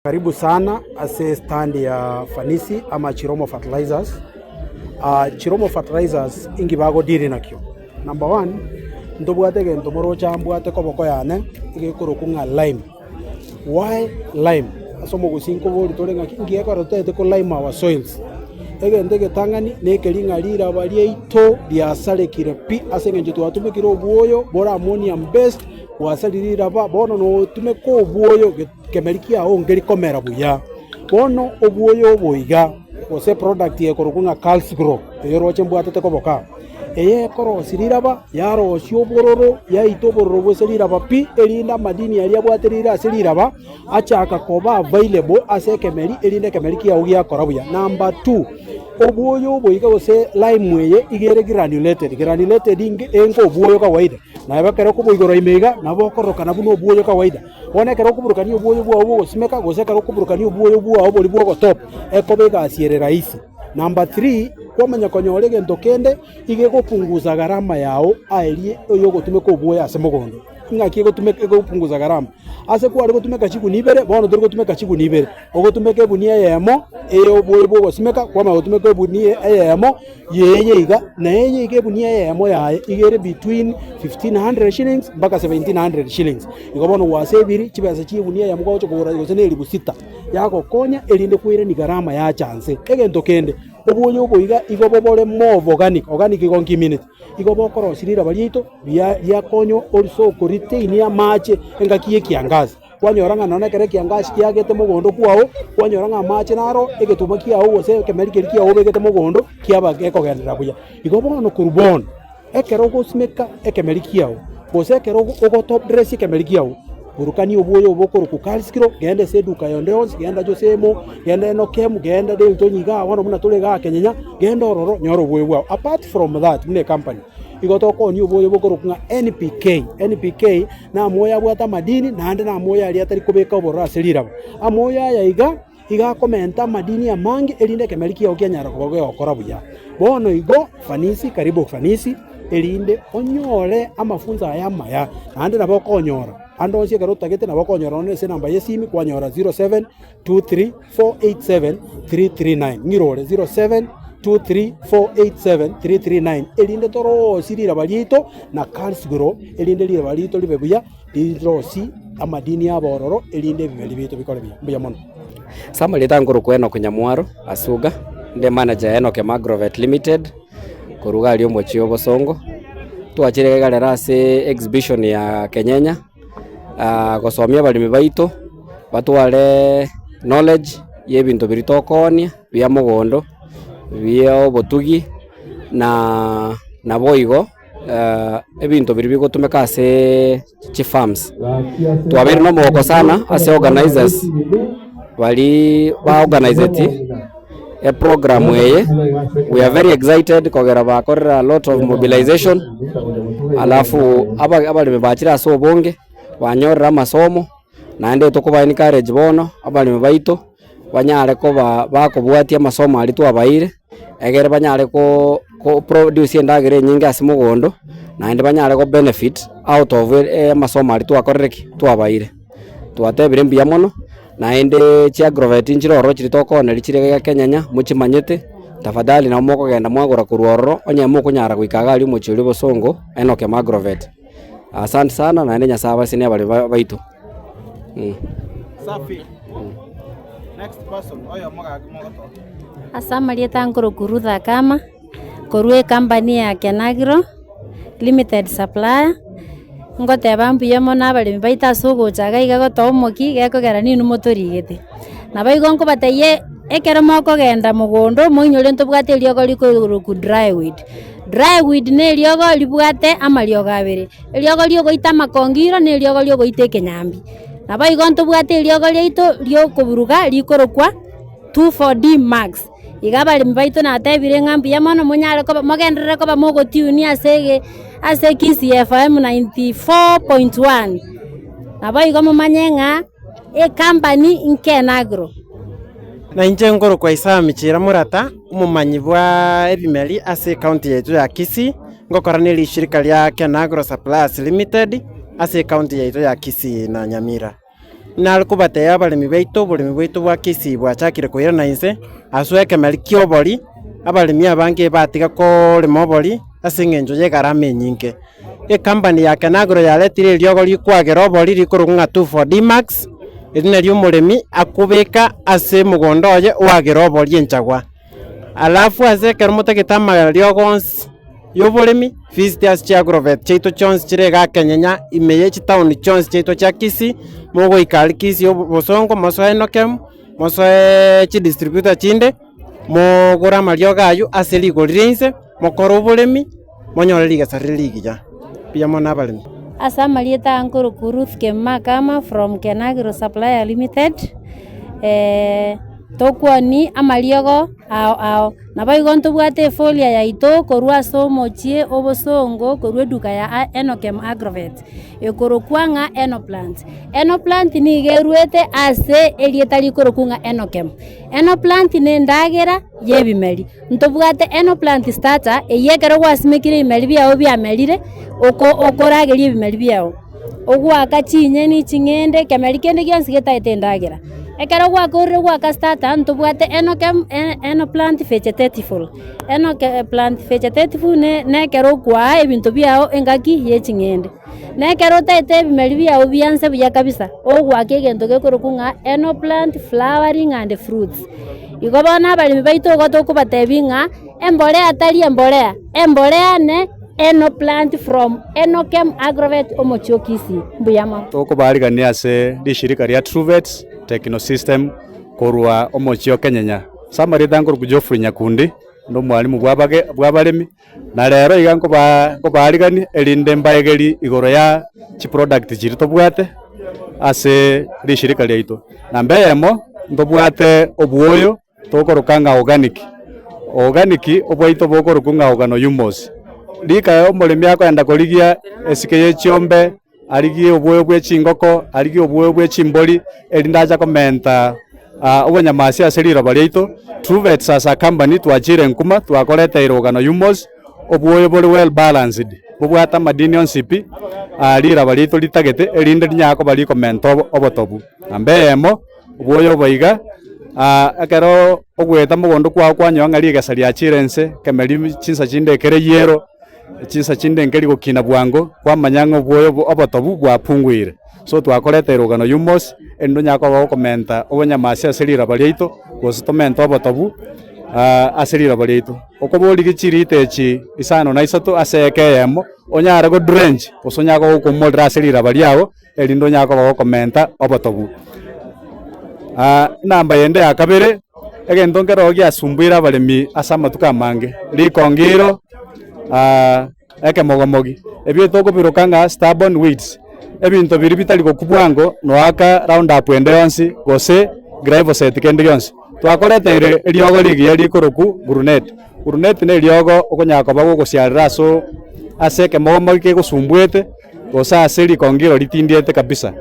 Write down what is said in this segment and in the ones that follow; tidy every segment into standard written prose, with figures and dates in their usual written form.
Karibu sana ase estand ya Fanisi ama Chiromo Fertilizers. Chiromo Fertilizers inki bagodeal nakio? Number one, ntobwate egento moroche aa mbwate koboko yane egekorokwa ng'a lime. Why lime? Ase omogusii nkoboria tore ng'aki inki gekogera totagete ko lime our soils? Egento egetang'ani nekeri ng'a riraba riaito riasarekire pi ase eng'encho twatumekire obwoyo bore ammonium based bwasarire riraba bono notumeka obwoyo Ekemeri kiao nkeri komera buya. Bono obwoyo obo iga, gose eproduct ekorokwa ng'a Calcigrow, eye oroche mbwatete koboka aa, eye ekorosia riraba, yarosia obororo, yaita obororo bw'ase riraba pi, erinde amadini aria abwate rire ase riraba, achaka koba available ase ekemeri, erinde ekemeri kiao giakora buya. Number two, obwoyo obo iga gose lime eye, iga ere granulated, granulated inge enga obwoyo kawaida, naye ekero okoboigora ime iga, nabo okororokana buna obwoyo kawaida. Bono ekero okoburukania obwoyo bwao bw'ogosimeka, gose ekero okoburukania obwoyo bwao boria bw'ogotopa, ekoba egasi ere rahisi. Number three, kwamanya konyora egento kende, iga egopunguza gharama yao aerie oyogotumeka obwoyo ase mogondo. Ng'aki egotumeka egopunguza gharama? Ase kware gotumeka chigunia ibere, bono tori gotumeka chigunia ibere, ogotumeka egunia eyemo eye obwoyo bw'ogosimeka, kwamanya gotumeka egunia eyemo Yeye iga, na eye iga egunia eyemo yaye iga ere between 1500 shillings mpaka 1700 shillings. Igo bono gwaseviri chibesa chia egunia eyemo kwagocha kogora gose na elifu sita, yagokonya erinde koirania gharama yacha nse. Egento kende, obwoyo obo iga igo bobore more of organic, organic igo nkimineti, igo bokorosia riraba riaito ria riakonywa ase okoretain amache engaki ya ekiangazi. Kwanyora ng'a nonya ekero ekiangasi kiagete mogondo kwao, kwanyora ng'a amache naro egetuma kiao gose ekemeri keria kiao obegete mogondo kiaba gekogenderera buya. Igo bono korwa bono, ekero ogosimeka ekemeri kiao, gose ekero ogo top dress ekemeri kiao, burukania obwoyo obo okorokwa calcium, genda ase eduka yonde yonsi, genda Josemo, genda Enokem, genda Delton igaa bono buna tore igaa Kenyenya, genda ororo nyora obwoyo bwao. Apart from that buna ecompany, igo tokoonia obwoyo bokorokwa ng'a NPK, NPK. Namoyo abwate amadini, naende namoyo aria atari kobeka obororo ase riraba. Amoyo aya iga, iga akomenta amadini amange, erinde ekemeri kiao kianyare koba gegokora buya. Bono igo, Fanisi, karibu Fanisi, erinde onyore amafunso aya amaya, naende nabo okonyora ande onsi ekero otagete nabo okonyora nonye ase enamba ya esimi kwanyora 0723487339 ng'ira ore 0723487339 erinde toroosie riraba riaito na calcigrow erinde riraba riaito ribe buya, rirosie amadini abe ororo, erinde ebimeri biaito bikore buya. Mbuya mono. Ase amarieta nkorokwa Enock Nyamwaro Asuga, inde manager ya Enock Agrovet Limited, korwa iga aria omochie o Bosongo. Twachire iga rero ase exhibition ya Kenyenya, gosomia abaremi baito, batware knowledge ya ebinto biria tokoonia bia mogondo, bia obotugi, na naboigo. ebinto biria bigotumeka ase chifarms. Twabeire na omogoko sana ase organizers baria ba organizeti eprogram eye, we are very excited kogera bakorire a lot of mobilization alafu aba abaremi bachire ase obonge, banyorire amasomo, naende tokoba encourage bono abaremi baito. banyare koba bakobwatia amasomo aria twabaeire, egere banyare ko produce endagera enyinge ase mogondo, naende banyare go benefit out of amasomo aria twakorire ki? Twabaeire. Twatebire mbuya mono, naende chiagrovet nchire ororo chiria tokooneria chire iga kenyanya mochimanyete, tafadhali nabo mokogenda mwagora korwa ororo, onye mokonyara goika iga aria omochie oria bosongo, Enock Agrovet. Asante sana naende Nyasae abasenie abaremi baito. Safi. Next person, oyomo gaki mogotoka. Ase amarieta nkorokwa Ruth Akama, korwa ecompany ya Kenagro limited supplier, ngoteba mbuya mono abaremi baito ase ogocha iga iga gotoa omokia gekogera ninwe motorigete. Nabo igo nkobatebia ekero mokogenda mogondo moinyore ntobwate eriogo rikorokwa dry weed. Dry weed neriogo ribwate amariogo abere, eriogo riogoita amakongiro na eriogo riogoita ekenyambi. Naboigo ntobwate eriogo riaito riokoburuga rikorokwa 2,4-D max. Iga abaremi baito natebire ng'a mbuya mono monyare koba mogenderere koba mogotiunia ase ege ase Kisii FM 94.1. Naboigo momanye ng'a ecompany nkenagro. Na inche nkorokwa Isaya Michira Murata, omomanyi bwa ebimeri ase ecounty yaito ya Kisii, ngokora ne rishirika ria Kenagro Suppliers Limited ase ecounty yaito ya Kisii na Nyamira. Nare kobatebia abaremi baito, oboremi bwaito bwa Kisii bwachakire koirana inse, ase ekemeri ki'obori, abaremi abange batiga korema obori ase eng'encho y'egarama enyinge. Ecompany ya Kenagro yaretire eriogo rikwagera obori rikorokwa ng'a 2,4-D Max, eri nario omoremi akobeka ase omogondo oye oagere obori enchagwa. Alafu ase ekero motagete amariogo onsi y'oboremi, visit ase chiagrovet chiaito chionsi chire igaa Kenyenya, ime ye chitown chionsi chiaito chia Kisii, mogoika aria Kisii obosongo mosoe Enokem, mosoeeee chidistributor chinde, mogore amariogo aywo ase rigori ria inse, mokore oboremi, monyore rigesa rire rigiya. Mbuya mono abaremi. Ase amarieta aya nkorokwa Ruth Kemuma from Kenagro Supplier Limited, tokwanie amariogo ao ao. Naboigo ntobwate efolia yaito korwa ase omochie obosongo korwa eduka ya Enokem Agrovet, ekorokwa ng'a Enoplant. Enoplant nigo erwete ase erieta rikorokwa ng'a Enokem. Enoplant na endagera y'ebimeri. Ntobwate Enoplant starter, eyio ekero gwasimekire ebimeri biago biamerire, oko okorageria ebimeri biago. Ogoaka chinyeni, ching'ende, ekemeri kende gionsi getaete endagera. Ekero gwakorire goaka starter, ntobwate enokem enoplant vegetative. Enoke plant vegetative ne nekero okwaa ebinto biago engaki ya eching'ende. Na ekero otaete ebimeri biago bianse buya kabisa, ogoaka egento gekorokwa ng'a enoplant flowering and fruits. Igo bono abaremi baito igo tokobatebia ng'a embolea tari embolea, embolea ne Eno plant from Enokem Agrovet omochie o Kisii. Mbuya mono. Tokobarigania ase rishirika ria Truvet Techno System korwa omochie o Kenyenya. Ase amarieta nkorokwa Geoffrey Nyakundi, nde omwalimu bw'abage bw'abaremi, na rero iga nkoba nkobaarigania erinde mbaegerie igoro ya chiproduct chiria tobwate ase rishirika riaito. Namba eyemo, ntobwate obwoyo Tokoroka ng'a organic. Organic obwaito bokorokwa ng'a organo humus. Rika omoremi akoenda korigia esike ye chiombe, arigie obwoyo bwe chingoko, arigie obwoyo bwe chimbori, erinde acha komenta obonyamasi ase riroba riaito. Truevets as a company twachire nkuma twakoreteire organo humus, obwoyo bore well balanced, bobwate amadini onsi pi, riraba riaito ritagete erinde rinyare koba rikomenta obotobu. Namba eyemo. Obwoyo obo iga, ekero ogoeta mogondo kwao kwanyora ng'a rigesa riachire inse, ekemeri chinsa chinde ekere yellow, chinsa chinde nkeri gokina bwango, kwamanya ng'a obwoyo obo obotobu bwapunguire. So twakoreta erogano humus, erinde onyare koba gokomenta obonyamasi ase riroba riaito, gose tomente obotobu ase riroba riaito. Okoboria chirita echi isano na isato ase eka eyemo, onyare go drench gose onyare gokumorera ase riraba riago. erinde onyare koba gokomenta obotobu. Enamba yende ya kabere, egento nkeroo giasumbuire abaremi ase amatuko amange, rikongiro ekemogomogi, ebio tokobiroka ng'a stubborn weeds, ebinto biria bitari gokwa bwango noaka round up ende yonsi gose glyphosate kende gionsi. Twakoreteire eriogo rigiya rikorokwa guruneti. Guruneti na eriogo okonyara koba gogosiarera aso ase ekemogomogi kegosumbuete. Gose ase rikongiro ritindiete kabisa,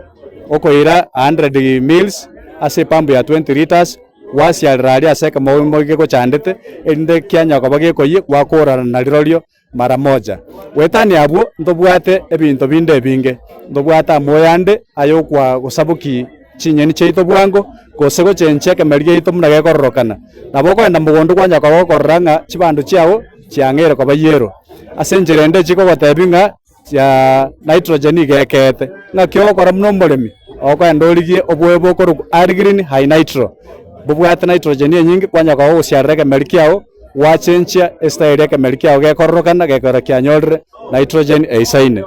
okoira 100 mils ase epampu ya 20 litres, gwasiarera aria ase ekemogomogo kegochandete, erinde kianya koba gekoyia, gwakorana narirorio mara moja. Goetania abwo, ntobwate ebinto binde ebinge, ntobwate amoyo ande ay'okwa gosaboki chinyeni chiaito bwango, gose gochenchia ekemeri giaito buna gekororokana. Nabo okoenda mogondo kwanya koba gokorora ng'a chibando chiao chiang'eire koba yellow. Ase enchera ende chikogotebia ng'a chia nitrogen iga ekeete. Ng'aki ogokora buna omoremi? Okoenda origie obwoyo bokorokwa Argirin High Nitro, bobwate nitrogen enyinge kwanya koba ogosiarera ekemeri kiago, gwachenchia estyle ekemeri kiago gekororokana gekora kianyorire nitrogen eisaine.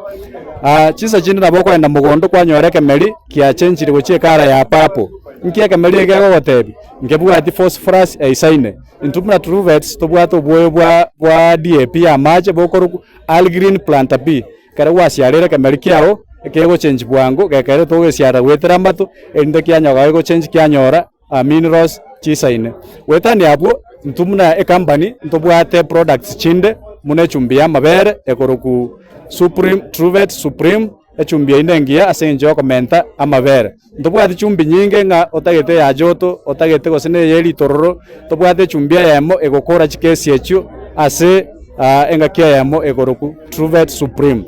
Chinsa chinde nabo okoenda mogondo kwanyora ekemeri kiachenchire gochia ekara ya purple. Nki ekemeri eke kegogotebia? Nkebwati phosphorus eisaine. Intwe buna Truvets tobwate obwoyo bwa bwa DAP ya amache bokorokwa Algreen Planter B, Ekero gwasiareire ekemeri kiao, ekegochenchi bwango, gekere togesiarera goetera amato, erinde kianyoka gegochenchi kianyora minerals chisaine. Goetania abwo, intwe buna ecompany ntobwate products chinde buna echumbi ya amabere ekorokwa Supreme, Truvet Supreme, echumbi eyio nengiya ase eng'encho yokomenta amabere. Ntobwati chumbi nyinge ng'a otagete eya joto, otagete gose na eye ritororo, tobwate echumbi eyemo egokora chikesi echio ase engaki eyemo ekorokwa Truvet Supreme.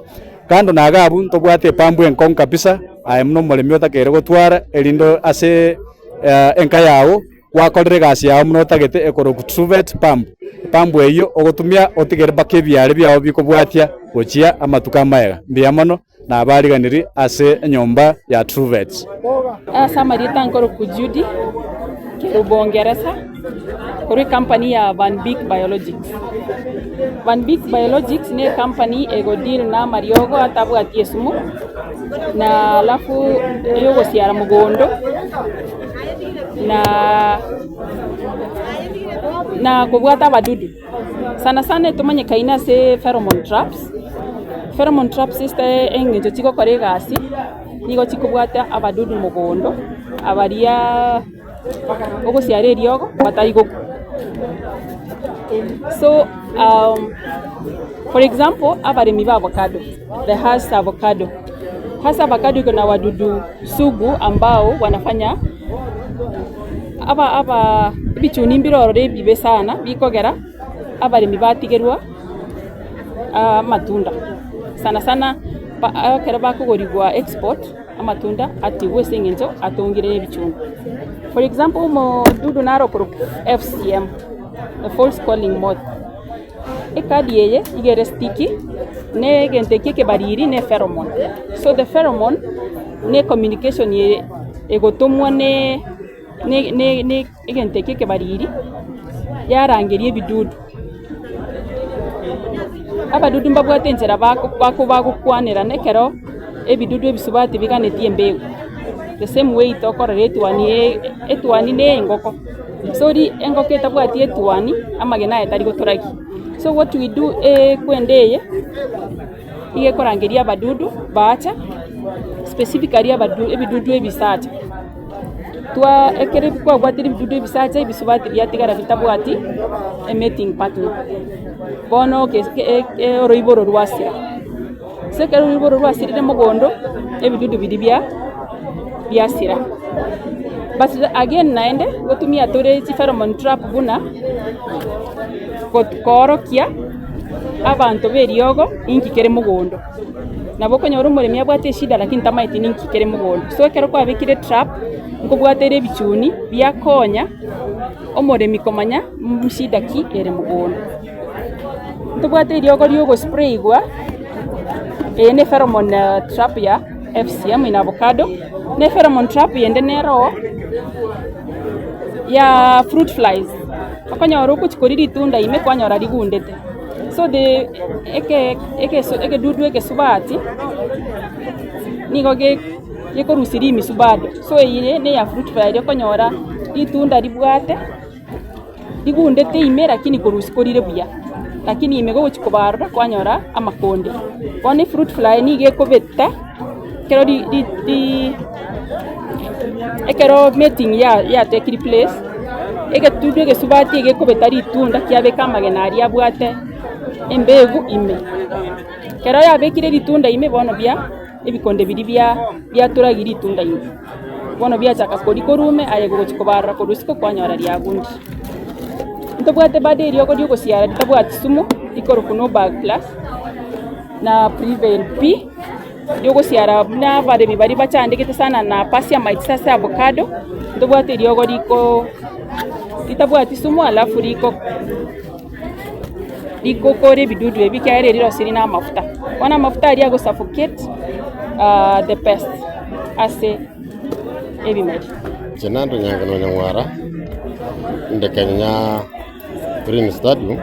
Kando na iga abwo ntobwate epambu enkong'u kabisa. Aye buna omoremi otakeire gotwara erinde ase enka yago gwakorire egasi yao buna otagete ekorokwa Truvet pump. Epump eyio ogotumia otigere mpaka ebiare biao bikobwatia gochia amatuko amaega. Mbuya mono nabariganirie ase enyomba ya Truvet. Ase amarieta nkorokwa Judy Kerubongeresa korwa ecompany ya Van Beek Biologics. Van Beek Biologics ne ecompany ego deal na amariogo atabwati esumu na alafu eyogosiara mogondo na na kobwata abadudu. Sana sana etomanyekaine ase pheromone traps, pheromone traps ase eng'encho chigokora egasi. Nigo chikobwata abadudu mogondo, abaria ogosiara eriogo batari gokwa. So for example, abaremi ba avocado, the Hass avocado, Hass avocado iko na wadudu sugu ambao wanafanya aba aba ebichuni mbire ororo ebibe sana bikogera abaremi batigerwa amatunda sana sana. Ekero bakogorigwa export amatunda atigwe ase eng'encho atongire nebichungu. For example omodudu naro okorokwa FCM, the false calling moth. Ekadi eye iga ere sticky na egento ekio ekebariri ne pheromone. So the pheromone ne communication eye egotomwa ne ne ne egento ekio ekebariri yarangeria ebidudu. Abadudu mbabwate enchera bako bagokwanerana ekero ebidudu ebisubati biganetie embegu. The same way tokorora etuani etuani ne engoko, so ri engoko etabwati etuani amagena aye tari gotoragia. So what we do ekwenda eye, iga ekorangeria abadudu bacha specifically abadu ebidudu ebisacha. Twa ekero kwabwatire ebidudu ebisacha ebisubati biatigara bitabwati emating partner, bono oroiboro rwasira. Ase ekero oroiboro rwasirire mogondo, ebidudu biria bia biasira. But again naende, ngotumia tore chipheromone trap buna koorokia abanto ba eriogo inki kere mogondo. Nabo okonyora omoremi abwate eshida lakini tamaeti ninki kere mogondo. So ekero kwabekire etrap, nkobwate ere ebichuni biakonya omoremi komanya nshida ki ere mogondo. Ntobwate eriogo ria ogosprayigwa, eye ne pheromone trap ya FCM in avocado, ne pheromone trap ende nero oo ya fruit flies, okonyora ogochi koria ritunda ime kwanyora rigundete. So the eke ekesu ekedudu ekesubati nigo ge gekorusia rimisu bado. So eye ne eya fruit fly eria okonyora ritunda ribwate rigundete ime lakini korusia korire buya, lakini ime gogochia kobarora kwanyora amakonde. Bono efruit fly nigo ekobeta ekero ri ri ri ekero mating ya yatekire place. Egetundu egesubati egekobeta ritunda kiabeka amagena aria abwate embegu ime. Ekero yabekire ritunda ime bono bia ebikonde biria bia biaturagia ritunda ime. Bono biachaka koria korwa ime aye gogochia kobarora korwa isiko kwanyora riagundire. Ntobwate bado eriogo riogosiara ritabwati sumu rikorokwa Nobag plus na Prevail P. Riogosiara buna abaremi baria bachandegete sana na pasi amaitisi ase avocado, ntobwate eriogo riko ritabwati sumu alafu riko rigokora ebidudu ebi ekiagera eri rirosiri na amafuta. Bono amafuta aria ago suffocate the pest ase ebimeri. Inche naende Onyango na Onyang'wara, inde Kenya Green Stadium,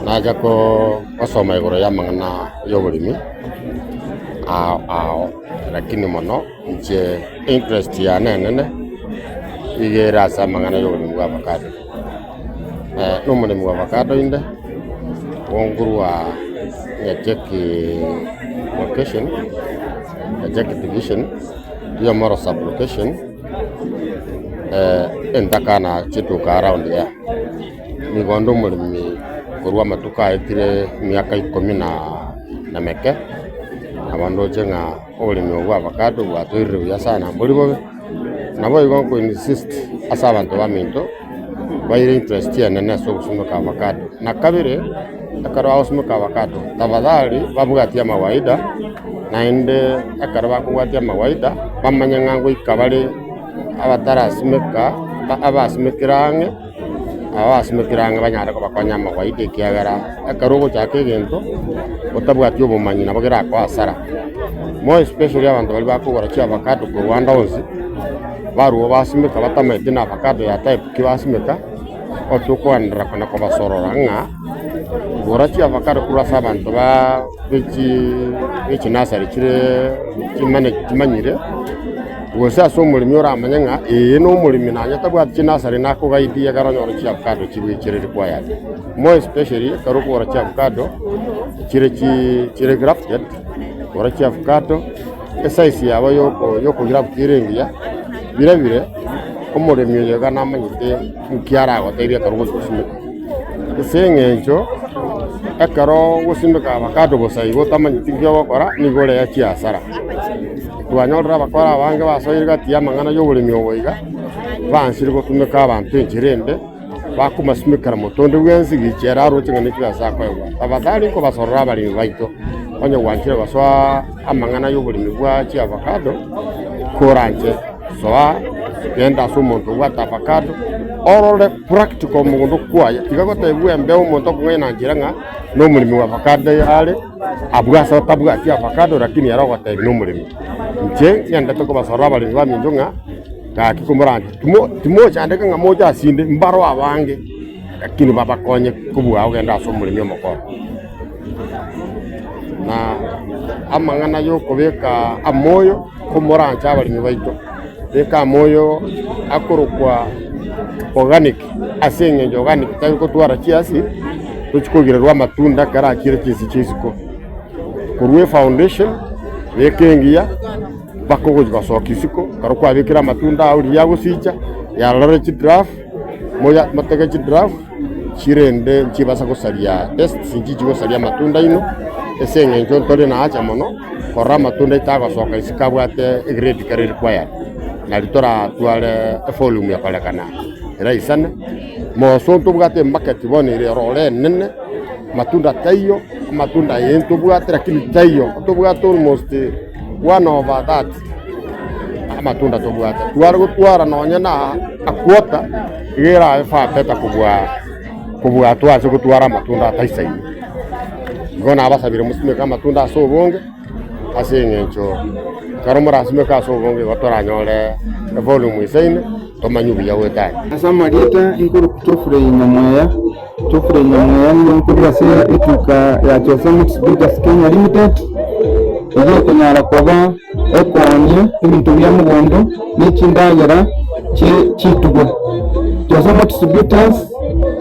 nacha gosoma igoro y'amang'ana y'oboremi ao ao, lakini mono inche interest yane enene iga ere ase amang'ana y'oboremi bwa avocado. Na omoremi bwa avocado inde, nkorwa Nyacheki location, Nyacheki division, Riomoro sub location. Entakana chituka around there. Nigo onde omoremi korwa amatuko aetire emiaka ikomi na na meke, nabo ndoche ng'a oboremi obo bwa avocado bwatoirire buya sana mbori bobe. Naboigo nko insist ase abanto baminto baire interest enene ase ogosumeka avocado. Na kabere, ekero bagosumeka avocado, tafadhali babwatie amawaida. Naende ekero bakobwatia amawaida, bamanye ng'a ngoika bare abatarasimeka, abasimekire ang'e, aba basimekire ang'e banyare kobakonya amawaida ekiagera ekero ogochaka egento, otabwati obomanyi nabo kerakoe hasara. More especially abanto baria bakogora chiavacado korwa ande onsi, barwa basimeka batamaeti na avacado ya type ki basimeka, otokwanera na kobasorora ng'a gora chiavacado korwa ase abanto baa be chinasari chire chimanyire, gose ase omoremi oramanye ng'a eye nomoremi nonye tabwati chinasari nakogaidie ekero onyore chiavocado chigoichire required. More especially ekero okogora chiavocado chire chire grafted, gora chiavocado esize yabo yokograft ere engiya, bire bire omoremi oyo iga namanyete nki aragotebie ekero ogochi gosimeka. Ase eng'encho ekero ogosimeka avocado bosa igo otamanyeti nki ogokora, nigo oreye chiasara. Twanyorire abakora abange basoire gati y'amang'ana y'oboremi obo iga, baansire gotumeka abanto enchera ende, bakomasimekera moto onde bwensi gicha ere aroche ng'a nechibesa akoegwa. Tafadhali nkobasorora abaremi baito, onye gwanchire gosoa amang'ana y'oboremi bwa chiavocado, koranche soa genda ase omonto obwate avocado, orore practical mogondo kwaye, tiga gotebigwa embeo omonto okong'aina nchera ng'a nomoremi bwa avocado are. Abwo ase otabwati avocado lakini ere ogotebi nomoremi. Inche ngendete kobasorora abaremi baminto ng'a gaki komoranche timo timochandeka ng'a moche asinde, mbaro abange lakini babakonye kobua ogende ase omoremi omokoro. Na amang'ana yokobeka amoyo komoranche abaremi baito, beka amoyo akorokwa organic ase eng'encho organic tari gotwara chiasi. Tochia koigererwa amatunda ekero achire chinse chia isiko, korwa efoundation beka engiya mpaka ogochia gosoka isiko, ekero kwabekire amatunda ao riria agosicha, yarorere chidraft, moya motege chidraft chirende nchibasa gosaria pests nchichi gosaria amatunda aino, ase eng'encho ntore na haja mono korora amatunda aito agosoka isiko abwate egrade kere required, nari toratware evolume ekorekana eraisane. Moso ntobwate emarket bono ere ororo enene, matunda taiyo, amatunda aye ntobwate lakini taiyo, ntobwate almost one over that amatunda tobwate. Tware gotwara nonye na a quarter, iga erabe far better kobua kobua twase gotwara amatunda ataisaine. Igo nabasabire mosimeke amatunda ase obonge. Ase eng'encho ekero morasimeke ase obonge igo toranyore evolume isaine tomanye obuya goetania. Ase amarieta inkorokwa Geoffrey Nyamweya, Geoffrey Nyamweya nigo nkorwa ase etuka ya Jose Mix Breeders Kenya Limited, eyio ekonyara koba ekoonia ebinto bia mogondo ne chindagera chie chitugo. Jose Mix Breeders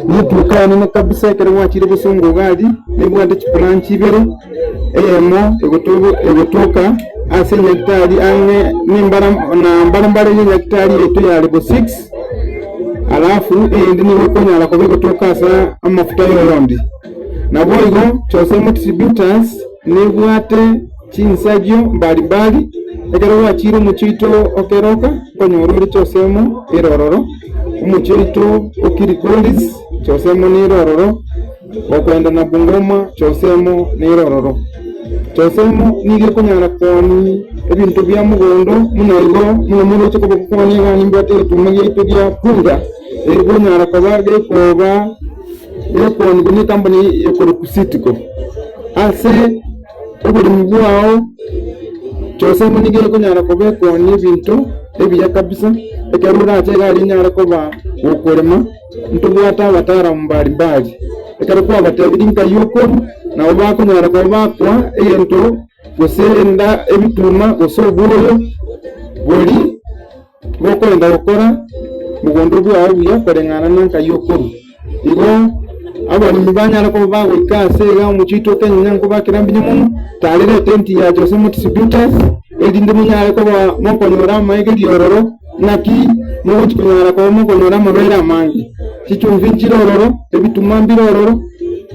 netuka enene kabisa ekero gwachire bosongo iga aria, nebwate chibranch ibere. Eyemo egotoka ase enyagitari ang'e na mbarabare y'enyagitari yaito ya Level 6, alafu eyende nigo ekonyara koba egotoka ase amafuta y'orondi. Naboigo Jose Distributors nebwate chinsagio mbali mbali, ekero gwachire omochie oito o Keroka okonyora ore Josemo ere ororo, omochie oito o Kilgoris Josemo nere ororo. Gokoenda na Bungoma, Chosemo nere ororo. Chosemo nigo ekonyara koonia ebinto bia mogondo buna igo, buna moroche koba gokwania iga nimbwate egetuma giaito gia Punda, ekonyara koba gekoba gekoonigwa ne ekampuni ekorokwa Sitco. Ase oboremi bwao, Chosemo nigo ekonyara koba ekoonia ebinto ebiya kabisa, ekero orache iga aria enyare koba gokorema. Ntobwate abataalamu mbari-mbari, ekero kwabatebirie nkai okorwa, nabo bakonyara koba bakoa egento gose enda ebituma gose obwoyo bori bokoenda gokora mogondo bwao buya koreng'ana na nkai okorwa. Igo abaremi banyare koba bagoika ase iga omochie oito o Kenya nkobakera mbuya mono, tarera etenti ya Jose Motisi Builders, erinde monyare koba mokonyora amaegerio ororo. Naki mogochia konyara koba mokonyora amabere amange? Chichumbi nchire ororo, ebituma mbire ororo,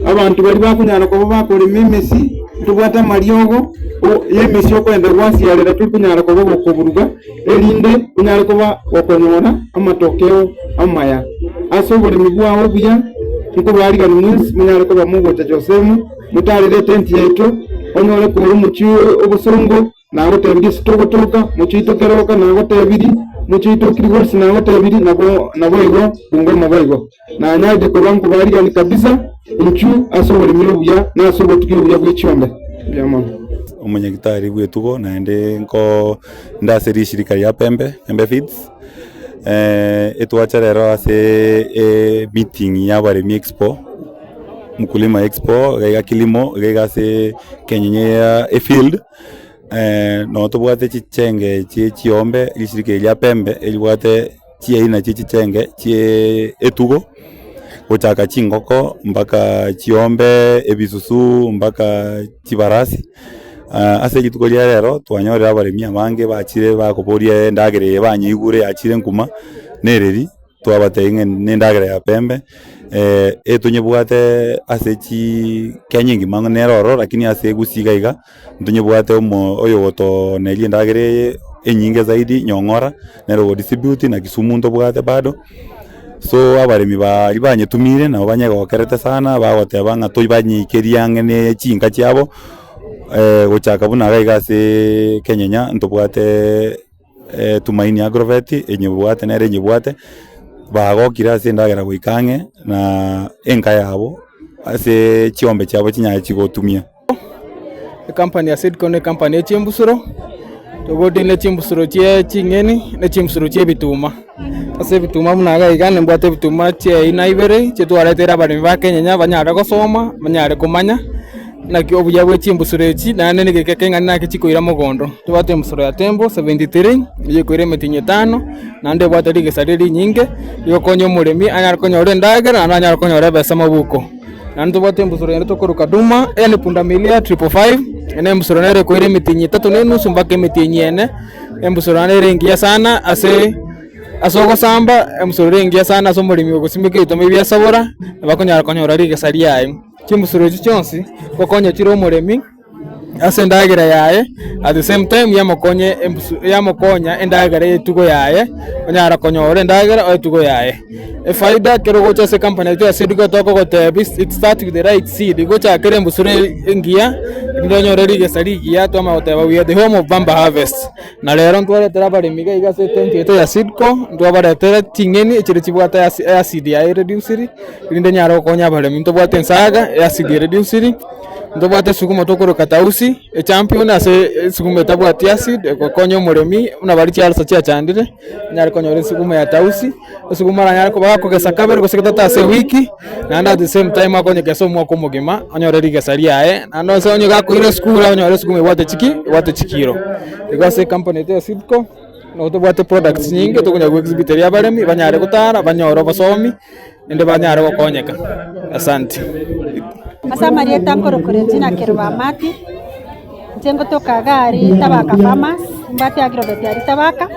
abanto baria bakonyara koba bakorema emesi, ntobwate amariogo y'emesi okoenda gwasiarera tori konyara koba gokoburuga, erinde onyare koba gokonyora amatokeo amaya. Ase oboremi bwao obuya, nkobaarigani mwensi monyare koba mogocha Josemu, motaarere etenti yaito. Onyore korwa omochie obosongo, nagotebirie ase togotoka, mochie oito keroka, nagotebirie, mochie oito Kilgoris, nagotebirie, nabo naboigo Bungoma boigo. Nanyarire koba nkobarigani kabisa inchuo ase oboremi obuya na ase obotugi obuya bwe chiombe. Mbuya mono. Omonyagitari bw'etugo naende nko nde ase rishirika ria Pembe, Pembe Feeds, etwacha rero ase emeeting ya abaremi expo, Mkulima expo, iga iga kilimo, iga iga ase ekenyenya ya efield, nabo tobwate chichenge chie chiombe, rishirika eri ria Pembe eribwate chiaina chie chichenge chie etugo, gochaka chingoko mpaka chiombe, ebisusu mpaka chibarasi. Ase rituko ria rero twanyorire abaremi abange bachire bakoboria endagera eye banyeigure yachire nkuma, nereri twabatebia ng'a ne endagera ya pembe, etonyebwate ase chii Kenya engima nere ororo lakini ase Gusii iga iga. Ntonyebwate omo oyogotoneria endagera eye enyinge zaidi Nyong'ora, nere ogodistribute na Kisumu ntobwate bado. So abaremi baria banyetumire nabo banyegokerete sana bagoteba ng'a toibanyeikerie ang'e ne chinka chiabo, gochaka buna iga iga aseeee Kenyenya ntobwate Tumaini Agrovet enyebwate nere enyebwate, bagokire ase endagera goika ang'e na enka yabo ase chiombe chiabo chinyare chigotumia. Ecompany ya Seedco ne ecompany ye chimbusuro, tobwate ne chimbusuro chie ching'eni ne chimbusuro chie ebituma. Ase ebituma buna iga iga nimbwate ebituma chiaina ibere chitwareteire abaremi ba Kenyenya banyare gosoma, banyare komanya naki obuya bwe chimbusuro echi naende na egeka ekeng'ana naki chikoira mogondo. Tobwate embusuro ya Tembo 73, eywo ekoira emetienyi etano, naende ebwate rigesa rire rinyinge, rigokonya omoremi anyare konyora endagera naende anyare konyora ebesa mobuko. Naende tobwate embusuro ende tokoroka Duma, eye ne pundamilia triple five, eye ne embusuro nere ekoira emetienyi etato na enusu mpaka emetienyi ene, embusuro naende ere engiya sana ase ase ogosamba, embusuro ere engiya sana ase omoremi ogosimeka ebituma ebi biasabora, nabo akonyara konyora rigesa riaye. Chimbusuro echi chionsi, ngokonya chire omoremi. ase endagera yaye, at the same time yamokonye embusu yamokonya endagera y'etugo yaye, onyara konyora endagera o etugo yaye. Efaida ekero ogocha ase ecompany yaito ya Seedco tokogotebia it start with the right seed, gochakera embusuro engiya erinde onyore rigesa rigiya twamanya goteba we are the home of bumper harvest. Na rero ntwaretera abaremi iga iga ase etent yaito ya Seedco, ntwabaretera ching'eni echire chibwate acid yaye ereduciri, erinde enyare gokonya abaremi. Ntobwate ensaga, eacid ereduciri. Ntobwate esukuma tokoroka tausi, echampion ase esukuma etabwati acid, egokonya omoremi buna baria chiarasa chiachandire, anyare konyora esukuma ya tausi, esukuma aranyare koba gakogesa kabere gose gatato ase ewiki, naende at the same time akonyegesa omwaka omogima, onyore rigesa riaye, naende ase onye gakoira esukuru onyore esukuma ebwate chiki ebwate chikiro. Igo ase ecompany yaito ya Seedco, nigo tobwate products chinyinge tokonyara goexhibiteria abaremi, banyare gotara, banyore obosomi. naende banyare gokonyeka. Asante. Ase amarieta nkorokwa Regina Kerubamati, inche ngotoka iga aria Tabaka Farmers, mbwate Agrovet aria Tabaka,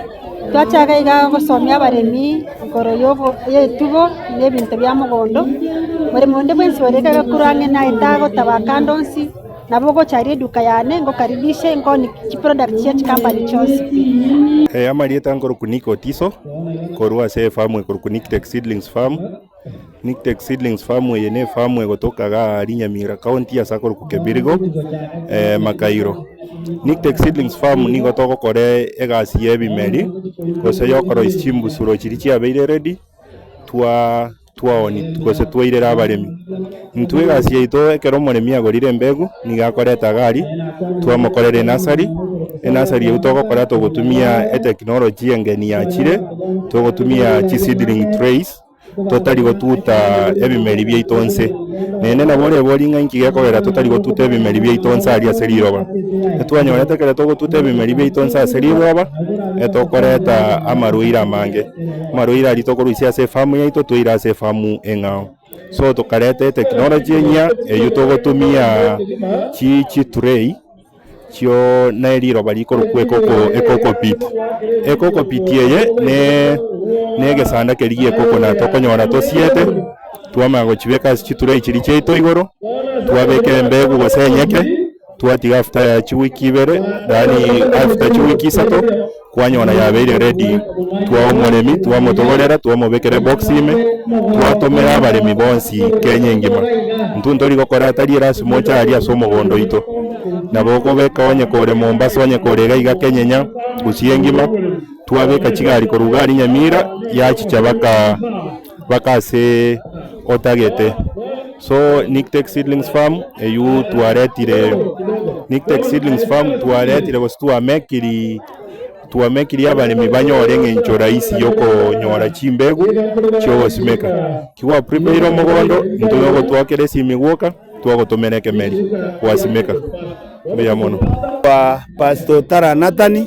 twacha iga iga gosomia abaremi igoro ya obo ya etugo na ebinto bia mogondo, moremi onde bwensi ore iga korwa ang'e naye tagotabaka ande onsi, nabo ogocha aria eduka yane ngokaribishe nkoonie chiproduct chia chikampani chionsi pi. Amarieta nkorokwa Nick Otiso, korwa ase efamu ekorokwa Nictech Seedlings Farm. Nictech Seedlings Farm eye ne efamu egotoka iga aria Nyamira County ase akorokwa Kebirigo, Makairo. Nictech Seedlings Farm nigo togokora egasi ya ebimeri, gose ya okoroisia chimbusuro chiria chiabeire ready, twa twaoni gose twairera abaremi. Intwe egasi yaito ekero omoremi agorire embegu, nigo akoreta iga aria, twamokorera enasari, enasari eyio togokora togotumia etechnology engeni yachire, togotumia chiseedling trays, totari gotuta ebimeri biaito nse. Naende nabo orebori ng'a inki gekogera totari gotuta ebimeri biaito nse aria ase riroba. Etwanyorete ekero togotuta ebimeri biaito nse ase riroba, etokoreta amarwaire amange. Amarwaire aria tokorusia ase efamu yaito toire ase efamu eng'ao. So tokareta etechnology enyia eywo togotumia chi chitray chio na eriroba rikorokwa ekoko ecocopeat. Ecocopeat eye ne ne egesanda keria gie ecoconut okonyora tosiete, twamanya gochibeka ase chitray chiria chiaito igoro, twabeka embegu gose enyeke. Twatiga after ya chiwiki ibere, yaani after chiwiki isato, kwanyora yabeire ready. Twaa omoremi, twamotogorera, twamobekera ebox ime, twatomera abaremi bonsi Kenya engima. Intwe ntori gokora tari erasima oche aria ase omogondo oito. Nabo okobeka onye kore Mombasa, onye kore iga iga Kenyenya, Gusii engima, twabeka chigari korwa iga aria Nyamira, yachicha baka baka ase otagete. So Nictec Seedlings Farm eywo twaretire Nictec Seedlings Farm twaretire gose twamekiri twamekiri abaremi banyore eng'encho rahisi ya okonyora chimbegu chiogosimeka. Ki gwa prepare omogondo, intwe togotwakera esimi gwoka. Twagotomera ekemeri gwasimeka. Mbuya mono. Kwa Pastor Otara Nathan,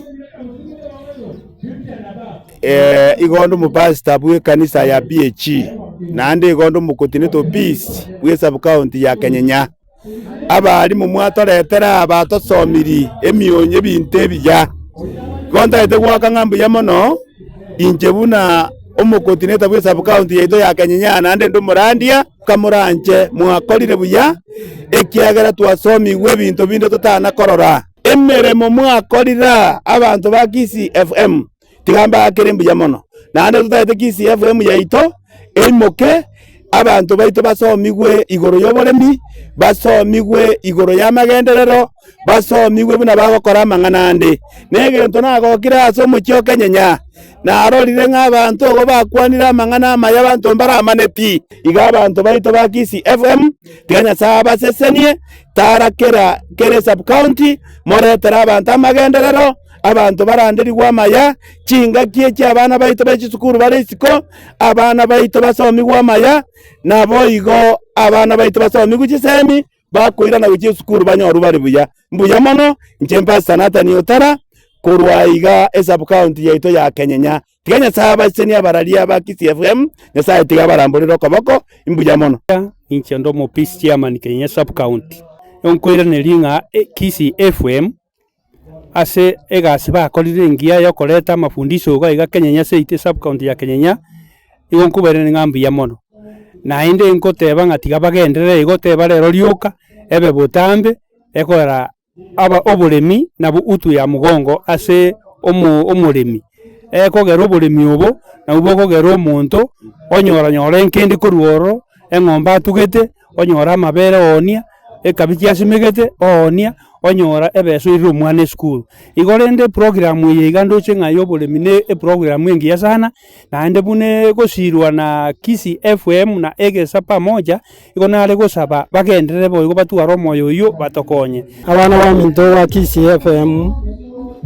eh, igo onde omopastor bw'ekanisa ya PAG, naende igo onde omocoordinator o peace bwe sub county ya Kenyenya. Abalimu mwatoretera aba batosomirie emionyo ebinto ebiya. Igo ntagete goaka ng'a mbuya mono, inche buna omocoordinator bwe sub county yaito ya Kenyenya naende inde omorandia. Kamoranche mwakorire buya, ekiagera twasomigwe ebinto binde totana korora. Emeremo mwakorire aa abanto ba Kisii FM, tiga mbaakere mbuya mono. Naende totagete Kisii FM yaito eimoke, abanto baito basomigwe igoro y'oboremi, basomigwe igoro y'amagenderero, basomigwe buna bagokora amang'ana ande. Na egento nagokire ase omochie o Kenyenya, narorire ng'a abanto igo bakwanire amang'ana amaya abanto mbaramaneti. Iga abanto baito ba Kisii FM, tiga Nyasae abasesenie, tara kera kera esub-county, moretere abanto amagenderero, abanto baranderigwe amaya, chingaki echi abana baito be chisukuru bare isiko, abana baito basomigwe amaya, naboigo abana baito basomigwe chisemi, Bakoirana gochia esukuru banyorwe bare buya. Mbuya mono, inche Pastor Nathan Otara korwa iga esub-county yaito ya Kenyenya. Tiga Nyasae abasesenie abararia ba Kisii FM, Nyasae tiga abaramborere okoboko, imbuya mono. Inche nde omo peace chairman Kenyenya sub county, nkoiraneria ng'a Kisii FM ase egasi bakorire engiya ya okoreta amafundisho iga iga Kenyenya seito esub county ya Kenyenya, nigo nkobairaneria ng'a mbuya mono. Naende nkoteba ng'a tiga bagenderere igo teba rero rioka, ebe botambe, ekogera aba oboremi nabwo utu ya mogongo ase omo omoremi. Ekogera oboremi obo, nabwo bokogera omonto onyora nyora enkende korwa ororo, eng'ombe atugete, onyore amabere oonia, ekabichi asimegete oonia, onyora ebesa oirire omwana esukuru. Igo rende eprogram eye iga ndoche ng'a ya oboremi ne eprogram engiya sana, naende buna egosirwa na Kisii FM na Egesa Pamoja, igo nare gosaba bagenderere boigo batware omoyo oyio batokonye. Abana baminto ba Kisii FM,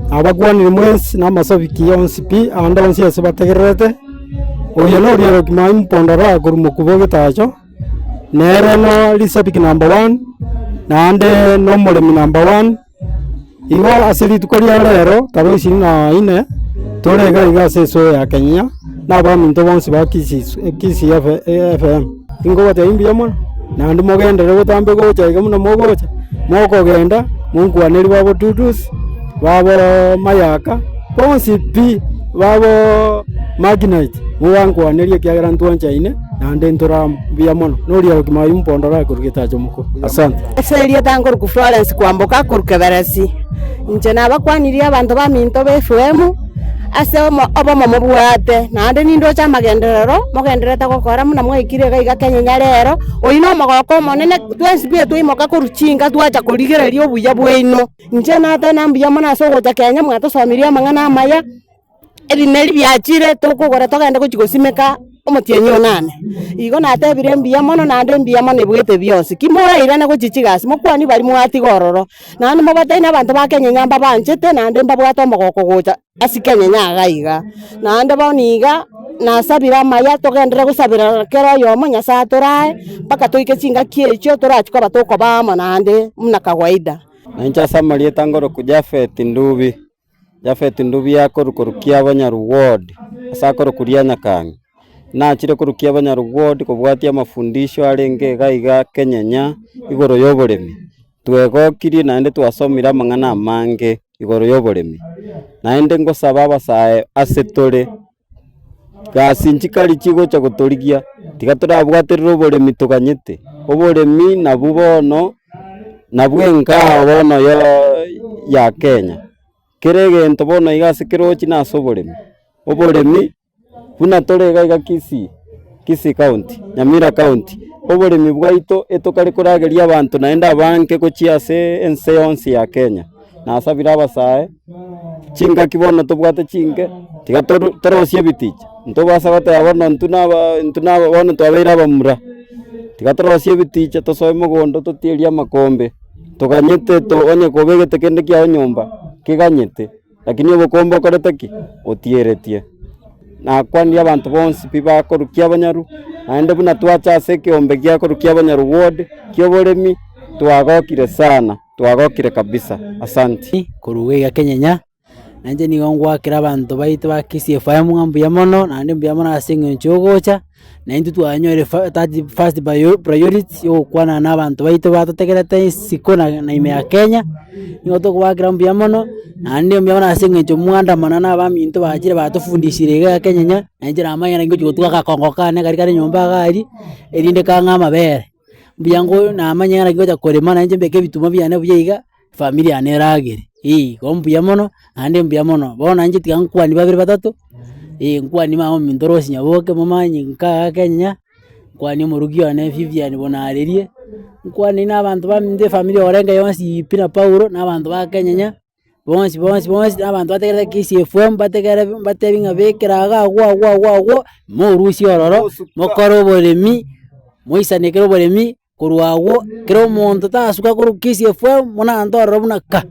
nabakwanire mwensi na amasabiki onsi pi, ande onsi ase bategererete, oyo noria Kimani Mpondora korwa Mokuba Getacho. Nere no risabiki number one, naende na omoremi number one, igo ase rituko ria rero tarehe ishirini na inne, tore iga iga ase esoo ya Kenya, na abaminto bonsi ba Kisii Kisii FM, ingobatebia mbuya mono, naende mogenderere botambe gocha iga buna mogocha, mokogenda, monkwanerie babo Tutus, babo Mayaka, bonsi pi, babo Magnite, mobankwanerie ekiagera ntwanchaine. Naende ntore amo. Mbuya mono. Noria obogima oyio mpondore akorwa getacha omokoro. Asante. Ase erieta nkorokwa Florence Kwamboka akorwa Keberesi. Inche nabakwanirie abanto baminto ba FM ase obomo mobwate, naende nindoche amagenderero mogendererete gokora buna mwaikire iga iga Kenyenya rero, oyio na omogoko omonene twensi pi twaimoka korwa chinka twacha korigereria obuya bwaino. Inche nateba mbuya mono ase ogocha Kenya mwatosomirie amang'ana amaya. Ebimeri biachire tokogora togende gochia gosimeka omotienyi o nane. Igo natebire mbuya mono naende mbuya mono ebuete bionsi. Ki morairane gochia chigasi mokwanie baria mwatiga ororo, naende mobatebi na abanto ba Kenyenya mbabanchete naende mbabwate omogoko gocha ase Kenyenya iga iga. Naende bono iga, nasabire amaya togenderere gosabera kera oyomo Nyasaye atorae, mpaka toike chingaki echio torachie koba tokoba amo naende buna kawaida. Na inche ase amarieta ngoroku Jafeti Ndubi. Jafeti ndubi akorwa korukia abanyarugodi, ase akorokwa ria Nyakang'i. Nachire korukia abanyarugodi kobwatia amafundisho arenge iga iga Kenyenya igoro y'oboremi. Twegokirie naende twasomire amang'ana amange igoro y'oboremi. Naende ngosaba abasae ase tore, gasi nchikari chigocha gotorigia, tiga torabwaterere oboremi toganyete. Oboremi nabwo bono, nabwo engao bono ya Kenya. Kera egento bono iga ase kerochi nase oboremi, oboremi buna tore iga iga Kisii, Kisii county, Nyamira county. Oboremi bwaito etokare korageria abanto naende abange gochia ase ense yonsi ya Kenya. Nasabire abasae, chingaki bono tobwate chinke, tiga toru torosie ebiticha, ntobasa goteba bono intwe naba intwe naba bono twabeire abamura, tiga torosie ebiticha tosoe mogondo totierie amakombe, toganyete to onye kobegete kende kiago nyomba, keganyete. Lakini obokombe okorete ki? Otieretie. Nakwanirie abanto bonsi pi bakorukia abanyaru, naende buna twacha ase ekeombe giakorukia abanyaru ward ki'oboremi, twagokire sana, twagokire kabisa. Asanti. Korwa iga Kenyenya, nainche nigo ngoakera abanto baito ba Kisii FM ng'a mbuya mono, naende mbuya mono ase eng'encho ya ogocha, na intwe twanyorire fa that first priority ya ogokwana na abanto baito batotegerete isiko na na ime ya Kenya, nigo tokobakera mbuya mono, naende mbuya mono ase eng'encho mwandamana na abaminto bachire batofundishire iga Kenyenya, na inche namanyire naki ngochi gotwa agakongo kane karia kare nyomba iga aria, erinde kang'e amabere. Mbuya ngo namanyire naki ngocha korema nainche mbeke ebituma biane buya iga, efamiri yane eragere, eh, igo mbuya mono, naende mbuya mono. Bono nainche tiga nkwanie babere batato, eh nkwanie mama ominto Rose Nyaboke momanye nkaa Kenya, nkwanie omorugi one Vivian Bonarerie, nkwanie na abanto baminto efamiri orenge yonsi pi na Paulo, na abanto ba Kenyenya. Bonsi bonsi bonsi na abanto bategerete Kisii FM bategere mbatebi ng'a bekera iga agwo agwo agwo agwo, morusie ororo, mokore oboremi, moisanekere oboremi, korwa agwo, kera omonto tasuka korwa Kisii FM, buna abanto ororo buna ka.